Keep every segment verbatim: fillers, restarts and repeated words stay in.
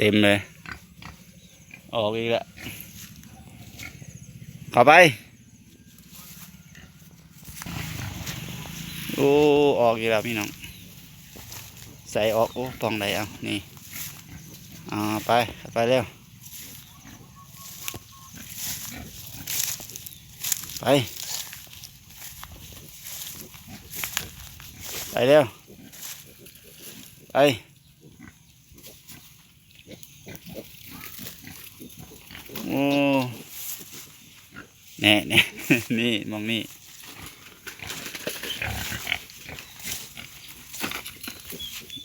เต็มเลย ออกอีกแล้ว เข้าไป โอ้ ออกอีกแล้วพี่น้อง ใส่ออก โอ้ ปองใดเอา นี่ อ่า ไป ไปเร็ว ไป ไปเร็ว ไป โอ้ แน่ แน่ นี่ มองนี่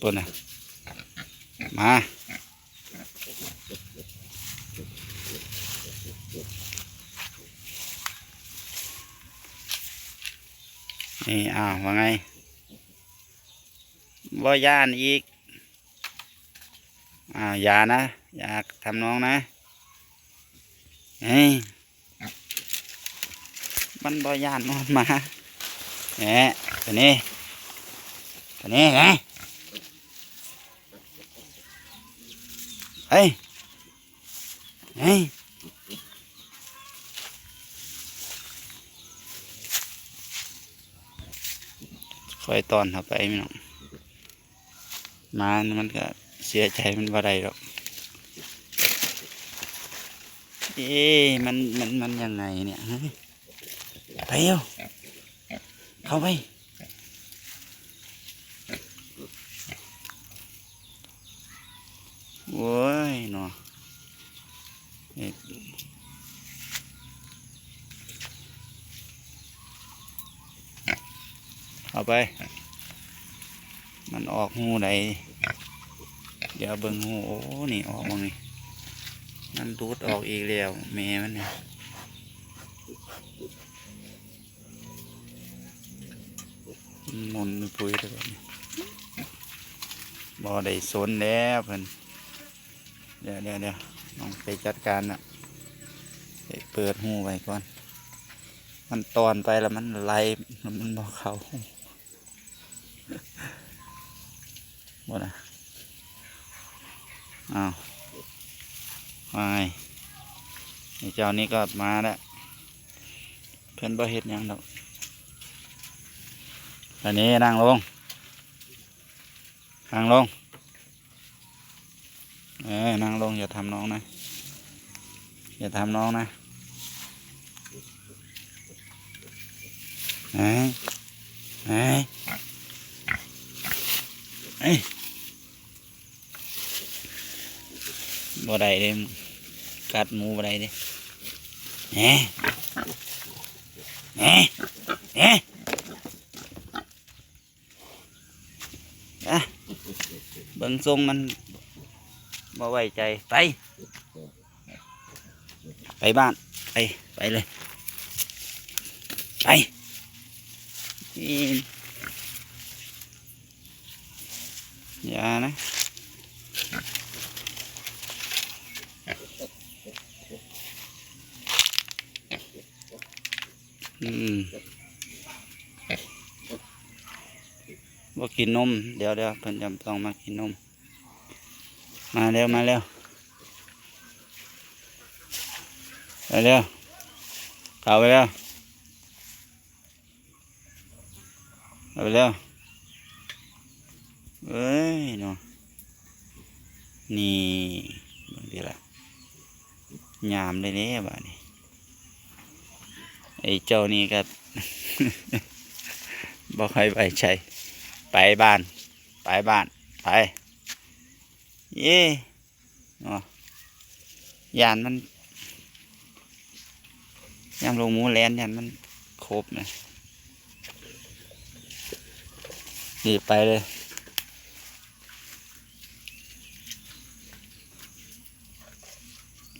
ตัวน่ะ มา นี่ อ้าว ว่าไง บ่ย่านอีก อ้าว อย่านะ อย่าทำน้องนะ เฮ้ย มันบ่ย่าน มันมา แหม ตัวนี้ ตัวนี้ ไง เฮ้ย เฮ้ย ค่อยต้อนเข้าไปพี่น้อง หมามันก็เสียใจมันบ่ได้ดอก เอ๊ะ มัน มัน มันยังไงเนี่ย เฮ้ย ไปเร็ว เข้าไป โอ้ยเนาะ เอ๊ะ เอาไป มันออกฮูใด เดี๋ยวเบิ่งฮู โอ้ นี่ออกบ่นี่ มันหลุดออกอีกแล้ว แม่มันเนี่ย หมุนปุยเลยบัดนี้ บ่ได้สนแล้วเพิ่น เดี๋ยว เดี๋ยว เดี๋ยว ต้องไปจัดการน่ะ ไปเปิดฮูไว้ก่อน มันต้อนไปแล้วมันไหล มันบ่เข้า บ่นะ อ้าว ไป ไอ้เจ้านี่ก็มาแล้ว เพิ่นบ่เฮ็ดหยังดอก อันนี้นั่งลง นั่งลง เออ นั่งลง อย่าทำน้องนะ อย่าทำน้องนะ เอ้ย เอ้ย เอ้ย บ่ได้เด้ กัดหมูบ่ได้เด้ แหม แหม แหม อ่ะ เบิ่งทรงมันบ่ไว้ใจ ไป ไปบ้าน ไป ไปเลย ไป นี่ อย่านะ อืม บ่กินนม เดี๋ยว เดี๋ยว เพิ่นจะต้องมากินนม มาเร็ว มาเร็ว ไปเร็ว เข้าไปเร็ว เอาไปแล้ว เอ้ยเนาะ นี่ เบิ่งติล่ะ ยามเลยเด้บาดนี้ ไอ้เจ้านี่ก็ บ่ค่อยไว้ใจ ไปบ้าน ไปบ้าน ไป เย้ เนาะ ย่านมัน ยามลูกหมูแล่น ย่านมันคบนะ นี่ไปเลย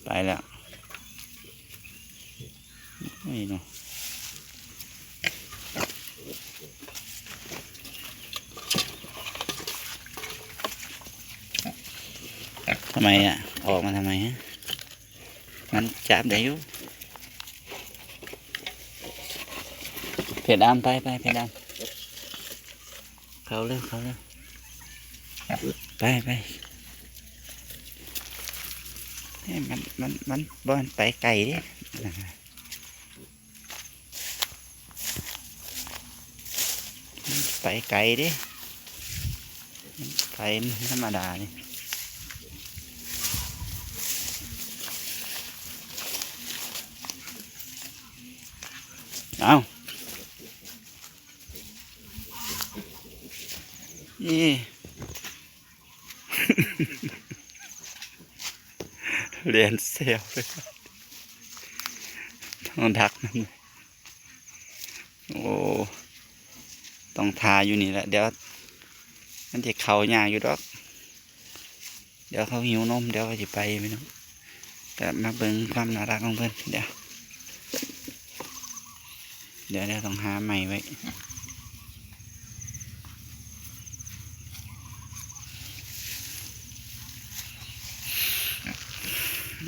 ไปแล้ว นี่เนาะ ทำไมอ่ะ ออกมาทำไมฮะ มันจับได้อยู่ เพชรดำ ไป ไป เพชรดำ เข้าเร็ว เข้าเร็ว ไป ไป ไป นี่มันมันมันบ่มันไปไกลเด้ มันไปไกลเด้ มันไปมันธรรมดานี่ เอา นี่ เรียนเซลเลย ต้องดักมัน โอ้ ต้องทาอยู่นี่แหละ เดี๋ยว มันจะเขายากอยู่ดอก เดี๋ยวเขาหิวนม เดี๋ยวเขาจะไปพี่น้อง แต่มาเบิ่งความน่ารักของเพิ่น เดี๋ยว เดี๋ยวเดี๋ยวต้องหาใหม่ไว้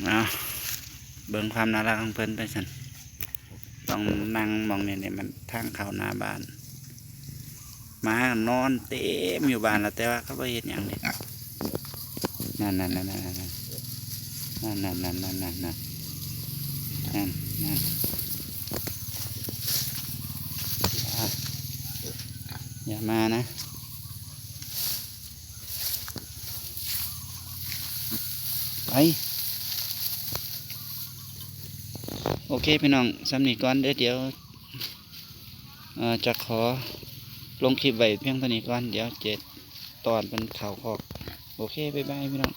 เอาเบิ่งความน่ารักของเพิ่นไปซั่น ต้องนั่งหม่องนี่ นี่มันทางเข้าหน้าบ้าน หมานอนเต็มอยู่บ้านแล้ว แต่ว่าเขาบ่เฮ็ดหยังเลย นั่นนั่นนั่นนั่นนั่นนั่นนั่นนั่นนั่นนั่นนั่นนั่นนั่น อ่ะ อย่ามานะ ไป โอเคพี่น้อง ส่ำนี้ก่อนเด้อ เดี๋ยว เอ่อ จะขอลงคลิปไว้เพียงเท่านี้ก่อน เดี๋ยวเจ็ดตอนเป็นข่าวคอก โอเค บ๊ายบายพี่น้อง